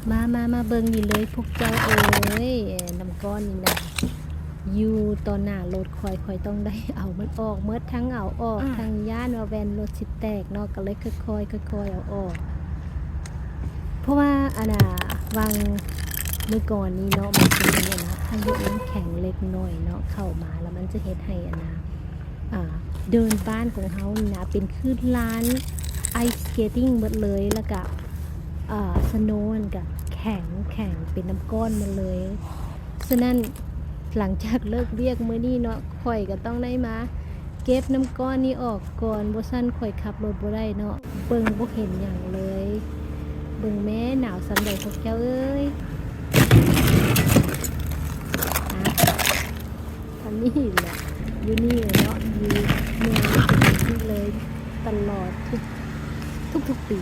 ມາ ມາ ມາເບິ່ງນີ້ເລີຍພວກເຈົ້າເອີຍ ນ້ຳກ້ອນນີ້ນະ ຢູ່ຕໍ່ໜ້າລົດຂ້ອຍ ຂ້ອຍຕ້ອງໄດ້ເອົາມັນອອກໝົດ ທັງເອົາອອກ ອືມ ທັງຢ້ານວ່າແວ່ນລົດຊິແຕກເນາະ ກໍເລີຍຄ່ອຍໆ ຄ່ອຍໆ ເອົາອອກ ເພາະວ່າ ອັນນ່າ ຫວ່າງມື້ກ່ອນນີ້ເນາະ ມັນຊິມີ ອັນນ່າ ພາຍຸນ້ຳແຂງເລັກນ້ອຍເນາະ ເຂົ້າມາ ແລ້ວມັນຈະເຮັດໃຫ້ ອັນນ່າ ອ່າ ເດີ່ນບ້ານຂອງເຮົານີ້ນະ ເປັນຄືລານ ice skating ໝົດເລີຍ ແລ້ວກະ ເອີ snow ຫັ້ນກະແຂງ ແຂງເປັນນ້ຳກ້ອນໝົດເລີຍ. ສະນັ້ນ ຫຼັງຈາກເລີກວຽກມື້ນີ້ເນາະ ຂ້ອຍກະຕ້ອງໄດ້ມາເກັບນ້ຳກ້ອນນີ້ອອກກ່ອນ ບໍ່ຊັ້ນຂ້ອຍຂັບລົດບໍ່ໄດ້ເນາະ ເບິ່ງບໍ່ເຫັນຫຍັງເລີຍ. ເບິ່ງແມ້ ໜາວສ່ຳໃດພວກເຈົ້າເອີຍ. ອັນນີ້ແຫຼະ ຢູ່ນີ້ເນາະ ຢູ່ເມືອງນີ້ເລີຍ ຕະຫຼອດທຸກ ທຸກໆປີ.